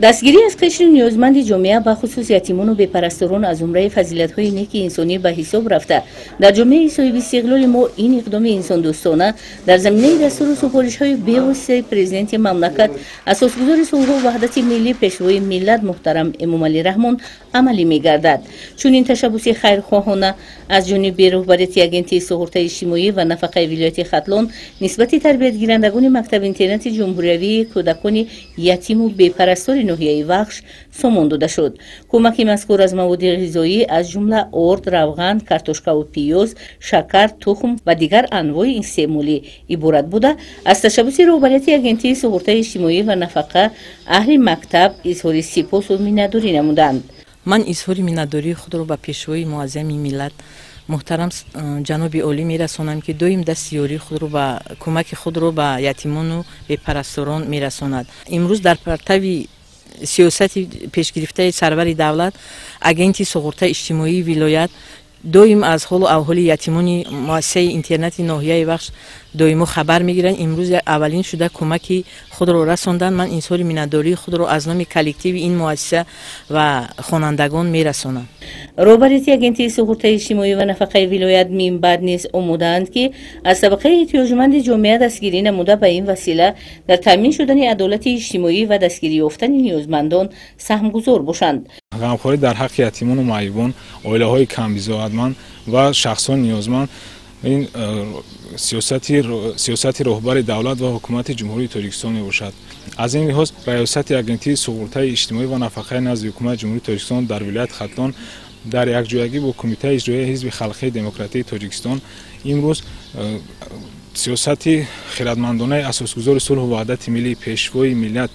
Дастгирӣ аз қишри ниёзманди ҷомеа, бахусус ятимону бепарасторон, аз зумраи фазилатҳои неки инсонӣ ба ҳисоб рафта, дар ҷомеаи соҳибистиқлоли мо ин иқдоми инсондӯстона дар заминаи дастуру супоришҳои бевоситаи Президенти мамлакат, асосгузори сулҳу ваҳдати миллӣ, Пешвои миллат муҳтарам Эмомалӣ Раҳмон амалӣ мегардад. Чунин ташаббуси хайрхоҳона аз ҷониби роҳбарияти Агентии суғуртаи иҷтимоӣ ва нафақаи вилояти Хатлон нисбати тарбиятгирандагони мактаби-интернати ҷумҳуриявии кӯдакони ятиму бепарастори ноҳияи Вахш сомон дода шуд. Кӯмаки мазкур аз маводи ғизоӣ, аз ҷумла орд, равған, картошкаву пиёз, шакар, тухм ва дигар анвои истеъмолӣ иборат буда, аз ташаббуси роҳбарияти Агентии суғуртаи иҷтимоӣ ва нафақа аҳли мактаб изҳори сипосу миннатдорӣ намуданд. Ман изҳори миннатдории худро ба Пешвои муаззами миллат муҳтарам ҷаноби олӣ мерасонам, ки доим дасти ёрии худро ба кӯмаки худро ба ятимону бепарасторон мерасонад. Имрӯз дар партави сиёсати пешгирифтаи сарвари давлат Агентии суғуртаи иҷтимоии вилоят доим аз ҳолу аҳволи ятимони муассисаи интернати ноҳияи Вахш доимо хабар мегиранд. Имрӯз аввалин шуда кӯмаки худро расонданд. Ман изҳори миннатдории худро аз номи коллективи ин муассиса ва хонандагон мерасонам. Роҳбарияти Агентии суғуртаи иҷтимоӣ ва нафақаи вилоят минбаъд низ омодаанд, ки аз табақаи эҳтиёҷманди ҷомеа дастгирӣ намуда, ба ин васила дар таъмин шудани адолати иҷтимоӣ ва дастгирӣ ёфтани ниёзмандон саҳмгузор бошанд. Ғамхорӣ дар ҳаққи ятимону маъюбон, оилаҳои камбизоатманд ва шахсони ниёзманд ин сиёсати роҳбари давлат ва ҳукумати Ҷумҳурии Тоҷикистон мебошад. Аз ин лиҳоз раёсати Агентии суғуртаи иҷтимоӣ ва нафақаи назди ҳукумати Ҷумҳурии Тоҷикистон дар вилояти Хатлон дар якҷоягӣ бо Кумитаи иҷроияи Ҳизби халқии демократии Тоҷикистон имрӯз сиёсати хиратмандонаи асосгузори сулҳу ваҳдати миллӣ, Пешвои миллат,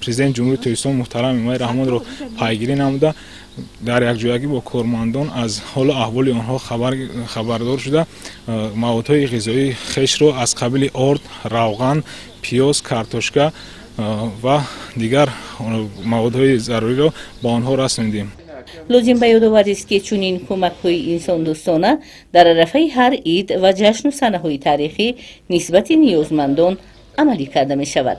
Президенти Ҷумҳурии Тоҷикистон муҳтарам Эмомалӣ Раҳмонро пайгирӣ намуда, дар якҷоягӣ бо кормандон аз ҳолу аҳволи онҳо хабардор шуда, маводҳои ғизоии хешро аз қабили орд, равған, пиёз, картошка ва дигар маводҳои заруриро ба онҳо расондем. Лозим ба ёдоварист, ки чунин кӯмакҳои инсондӯстона дар арафаи ҳар ид ва ҷашну санаҳои таърихӣ нисбати ниёзмандон амалӣ карда мешавад.